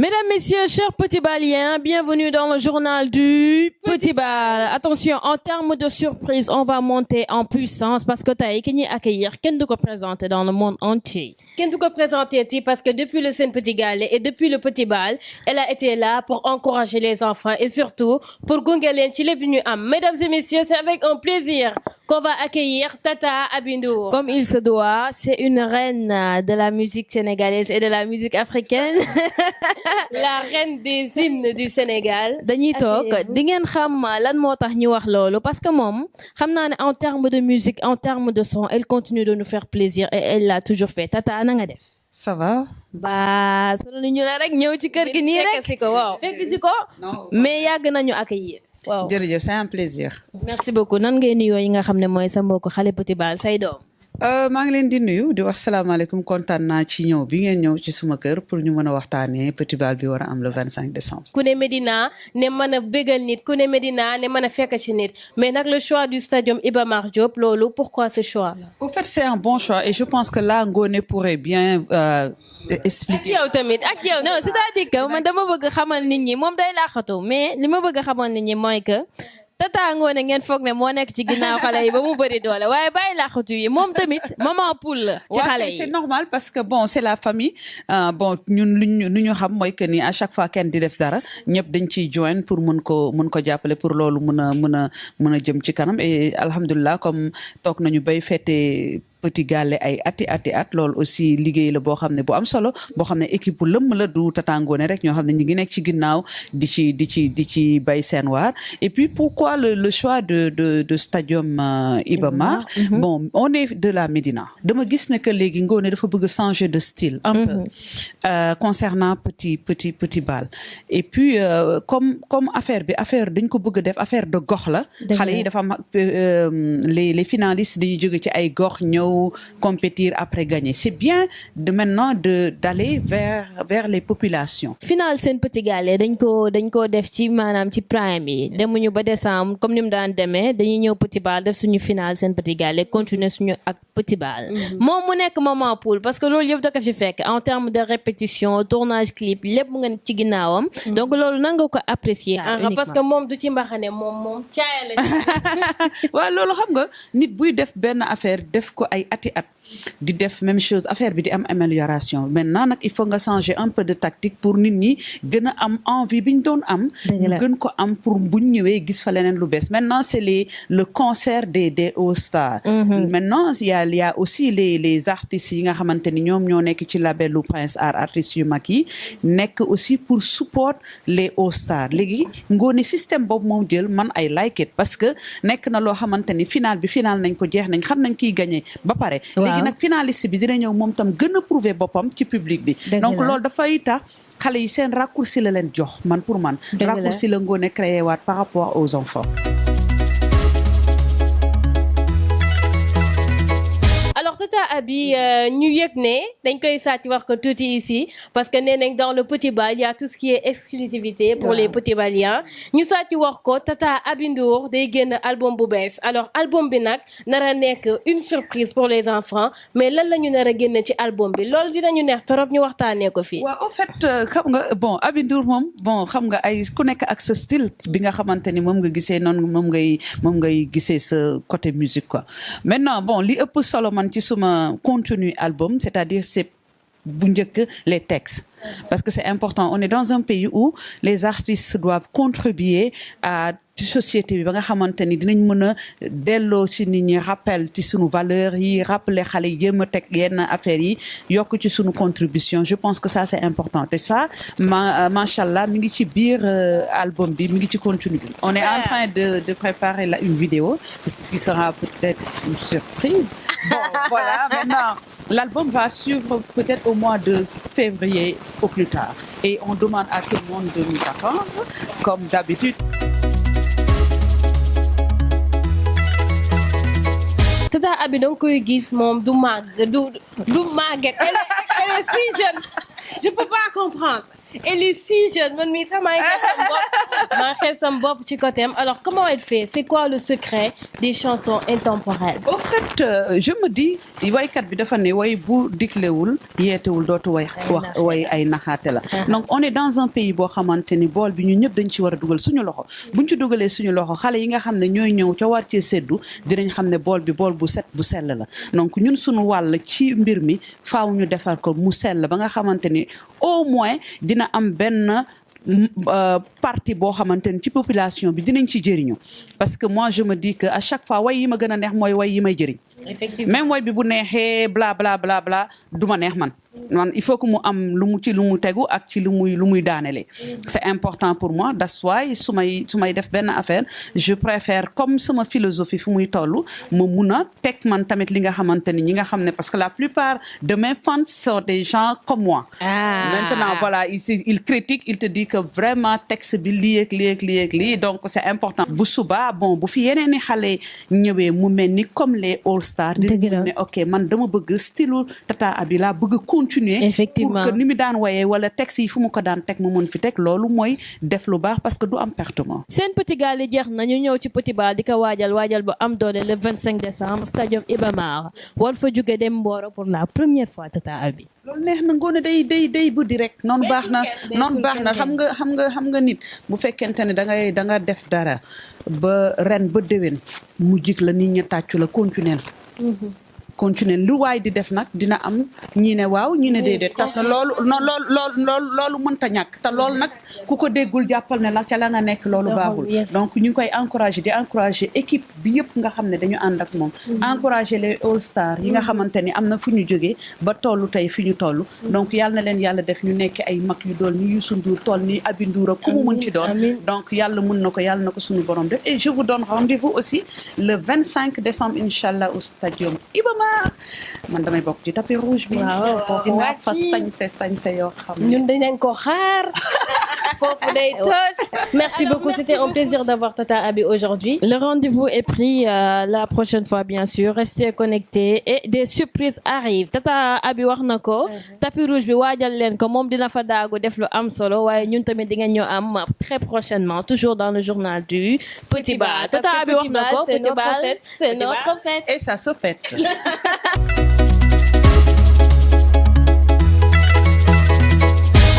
Mesdames, Messieurs, chers petits baliens, bienvenue dans le journal du Petit Bal. Attention, en termes de surprise, on va monter en puissance parce que tey ki ñuy accueillir kenn du ko présenter dans le monde entier. Kenn du ko présenter parce que depuis le Sen Petit Gallé et depuis le Petit Bal, elle a été là pour encourager les enfants et surtout pour gunge leen ci lépp ñu am. Mesdames et messieurs, c'est avec un plaisir qu'on va accueillir Tata Aby Ndour. Comme il se doit, c'est une reine de la musique sénégalaise et de la musique africaine. La reine des hymnes du Sénégal. dañuy toog di ngeen xam lan moo tax ñu wax loolu parce que moom xam naa ne en termes de musique en termes de son elle continue de nous faire plaisir et elle l'a toujours fait. Tata na nga def. Ça va. ba solo ñu la rek ñëw ci kër gi nii rek fekk si ko waaw. fekk si ko mais yàgg nañu accueillir. waaw jërëjëf c'est un plaisir. merci beaucoup nan ngay nuyoo yi nga xam ne mooy sa mbokk xale Petit Bal say doom. maa ngi leen di nuyu di wax salaamaaleykum kontaan naa ci ñëw bi ngeen ñëw ci suma kër pour ñu mën a waxtaanee Petit Bal bi war a am le 25 décembre. ku ne Médina ne mën a bégal nit ku ne Médina ne mën a fekk ci nit mais nag le choix du stadium Iba Mar Diop loolu pourquoi ce choix là. Au fait c'est un bon choix et je pense que là Ngoné pourrait bien expliquer. ak yow tamit ak yow. non c'est-à-dire que man dama bëgg xamal nit ñi moom day laaxatu mais li ma bëgg xamal nit ñi mooy que. Tata Ngoné ngeen foog ne moo nekk ci ginnaaw xale yi ba mu bëri doole waaye bàyyi laaxatu yi moom tamit maman poule la ci xale yi. c'est normal parce que bon c'est la famille bon ñun lu ñu xam mooy que ni à chaque fois kenn di def dara ñëpp dañ ciy joindre pour mun ko jàppale pour loolu mën a jëm ci kanam et alhamdulilah comme toog nañu bay fête Petit Gallé ay at loolu aussi liggéey la boo xam ne bu am solo boo xam ne équipe bu lëmm la du Tata Ngoné rek ñoo xam ne ñu ngi nekk ci ginnaaw di ci bay seen waar et puis pourquoi le choix de stadium Iba Mar. Bon on est de la Médina dama gis ne que léegi Ngoné dafa bëgg changer de style un peu concernant Petit Bal et puis comme affaire dañ ko bëgg def affaire de gox la xale yi dafa am les finalistes dañuy jóge ci ay gox ñëw compétir après gagner c'est bien maintenant d'aller vers les populations. Final Sen Petit Gallé dañ ko def ci maanaam ci prime yi demuñu ba décembre comme ni mu daan demee dañuy ñëw Petit Bal def suñu final Sen Petit Gallé continuer suñu ak Petit Bal. moom mu nekk maman poule parce que loolu yëpp da ko fi fekk en termes de répétition tournage clip lépp mu nga ci ginnaawam. donc loolu nan nga ko apprécier. parce que moom du ci mbaxane moom caaya la. waaw loolu xam nga nit buy def benn affaire def ko ay ati at di def même chose affaire bi di am amélioration maintenant nag il faut nga changer un peu de tactique pour nit ñi gën a am envie bi ñu doon am ñu gën ko am pour buñ ñëwee gis fa leneen lu bees maintenant c'est le concert des All-Stars. Maintenant il y a aussi les artistes yi nga xamante ni ñoom ñoo nekk ci labelu Prince Art artistes yu mag yi nekk aussi pour support les All-Stars léegi Ngoné système boobu moom jël man ay like it parce que nekk na loo xamante ni final nañ ko jeex nañ xam nañ kiy gagné ba pare léegi nag finaliste bi dina ñëw moom tam gën a prouver boppam ci public bi donc loolu dafay tax xale yi seen raccourci la leen jox man pour man raccourci la Ngoné créé waat par rapport aux enfants. Alors Tata Aby ñu yëg ne dañ koy sàcc wax ko tuuti ici parce que nee nañ dans le Petit Bal il y a tout ce qui est exclusivité pour les petits baliens ñu sàcc wax ko Tata Aby Ndour day génn album bu bees alors album bi nag nar a nekk une surprise pour les enfants mais lan la ñu nar a génn ci album bi loolu dinañu neex torop ñu waxtaanee ko fii. waaw en fait xam nga bon Aby Ndour moom bon xam nga ay ku nekk ak sa style bi nga xamante ni moom nga gisee noonu moom ngay gisee sa côté musique quoi maintenant bon li ëpp solo man ci suma contenu album c'est-à-dire c'est bu njëkk les textes parce que c'est important on est dans un pays où les artistes doivent contribuer à société bi ba nga xamante ni dinañ mën a delloo si nit ñi rappel ci sunu valeurs yi rappeler xale yi jéem a teg yenn affaires yi yokk ci sunu contribution je pense que ça c'est important et ça machallah mi ngi ci biir album bi mi ngi ci contenu bi on est en train de préparer une vidéo ce qui sera peut-être une surprise bon voilà maintenant l'album va suivre peut-être au mois de février au plus tard et on demande à tout le monde de nous attendre comme d'habitude. Tata Aby danga koy gis moom du màgget elle est si jeune je peux pas comprendre Elle est si jeune. Man mii sax maa xeeb sama bopp ci côté am. Alors comment elle fait? C'est quoi le secret des chansons intemporelles? Au fait je me dis waykat bi dafa ne way bu diklewul yeetewul dootu wax way ay naxaate la. Donc on est dans un pays boo xamante ni bool bi ñu ñëpp dañ ci war a dugal suñu loxo buñ ci dugalee suñu loxo xale yi nga xam ne ñooy ñëw ca war cee seddu dinañ xam ne bool bi bool bu set bu sell la. Donc ñun suñu wàll ci mbir mi faaw ñu defar ko mu sell ba nga xamante ni au moins dina am benn partie boo xamante ni ci population bi dinañ ci jëriñu parce que moi je me dis que à chaque fois way yi ma gën a neex mooy way yi may jëriñ. Effectivement. Même way bi bu neexee bla bla bla bla du ma neex man il faut que mu am lu mu tegu ak ci lu muy daanelee. C'est important pour moi that's why su may def benn affaire je préfère comme sama philosophie fu muy toll ma mun a teg man tamit li nga xamante ni ñi nga xam ne parce que la plupart de mes fans sont des gens comme moi. Maintenant voilà il critique il te dit que vraiment texte bi lii donc c'est important bu suba bon bu fi yeneen i xale ñëwee mu mel ni comme les all stars di ne ok man dama bëgg style Tata Abi laa bëgg continuer. Effectivement. Pour que ni mu daan woyee wala texte yi fu mu ko daan teg mu mun fi teg loolu mooy def lu baax parce que du am pertement. seen Petit Gallé jeex na ñu ñëw ci Petit Bal di ko waajal bu am doole le 25 décembre stadium Iba Mar war fa jóge dem Mboro pour la première fois Tata Abi. loolu neex na ngoone day buddi rek noonu baax na xam nga nit bu fekkente ne da nga def dara ba ren ba déwén mu jig la nit ñi tàccu la continuer lu waay di def nag dina am ñi ne waaw ñi ne déedéet te loolu mënta ñàkk te loolu nag ku ko déggul jàppal ne la ca la nga nekk loolu baaxul donc ñu ngi koy encourager équipe bi yëpp nga xam ne dañu ànd ak moom encourager les all stars yi nga xamante ni am na fu ñu jógee ba tollu tey fi ñu toll donc yàlla na leen yàlla def ñu nekk ay mag yu dool ni Youssou Ndour toll ni Abi Ndour ak ku mu mën ci doon donc yàlla mën na ko suñu borom def et je vous donne rendez-vous aussi le 25 décembre inchallah au stadium Iba Mar man damay bokk ci tapis rouge bi. waaw dinaa fa sañse yoo xam ne. ñun dinañ ko xaar. foofu day toj. Merci beaucoup, c'était un plaisir d'avoir Tata Abi aujourd'hui. Le rendez-vous est pris la prochaine fois bien sûr. Restez connectés et des surprises arrivent. Tata Abi wax na ko. Tapis rouge bi waajal leen ko moom dina fa daagu def lu am solo waaye ñun tamit di ngeen ñoo am très prochainement toujours dans le journal du Petit Bal. Tata Abi wax na ko Petit Bal, c'est notre fête. Et ça se fête.